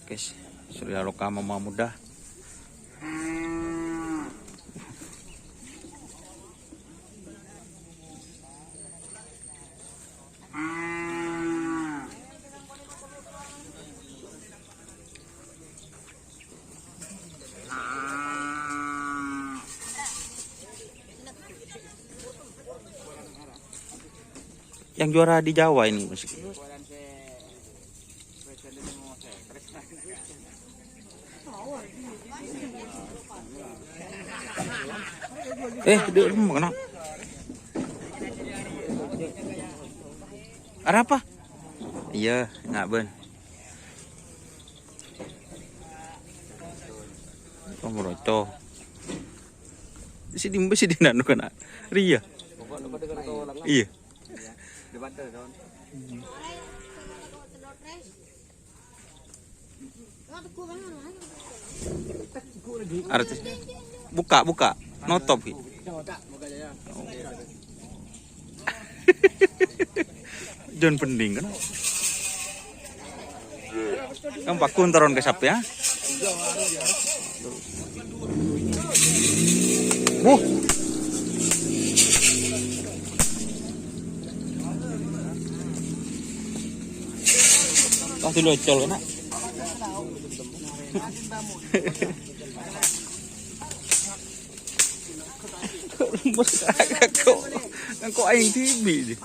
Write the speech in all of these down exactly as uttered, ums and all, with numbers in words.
Guys, Surya Loka Mama Muda. Yang juara di Jawa ini, Mas. Eh, dek, lu mau kena. Arapa? Iya, nggak ben. Oh, meroco. Sini, sini, nanu kena. Ria. Iya. Artis. Buka, buka. Notop, ki. Jon pending, kan? Kan pakun taron ke sapi, ya? Buh. Wah, dulu ocol, kena. Engko', engko' aèng dhibi', jâ.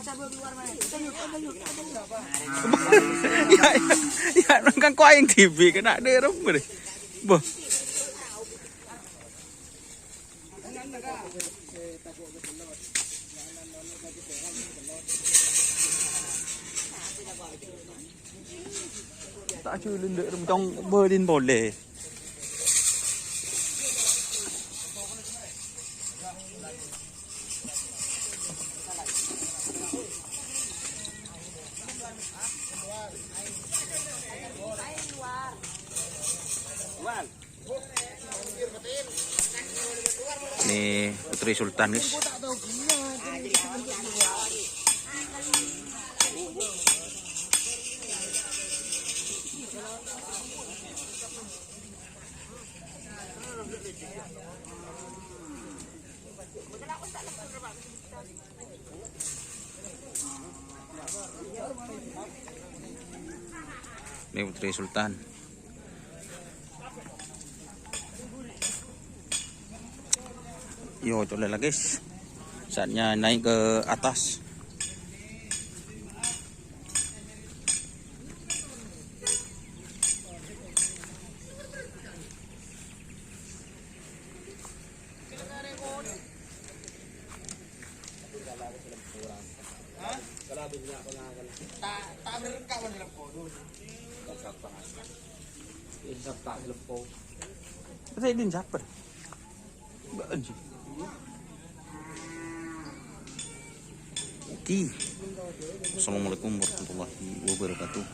Ya, ya, ya, engko' aèng dhibi', kena dâ' remma, dâ. Boh. Ta' jhâlân dâ' remma, cong bâlin polè. Ini Putri Sultan, guys. Ini Putri Sultan. Yo, colek lagi. Saatnya naik ke atas. Saya din siapa? Mbak Anji. Oke. Assalamualaikum warahmatullahi wabarakatuh.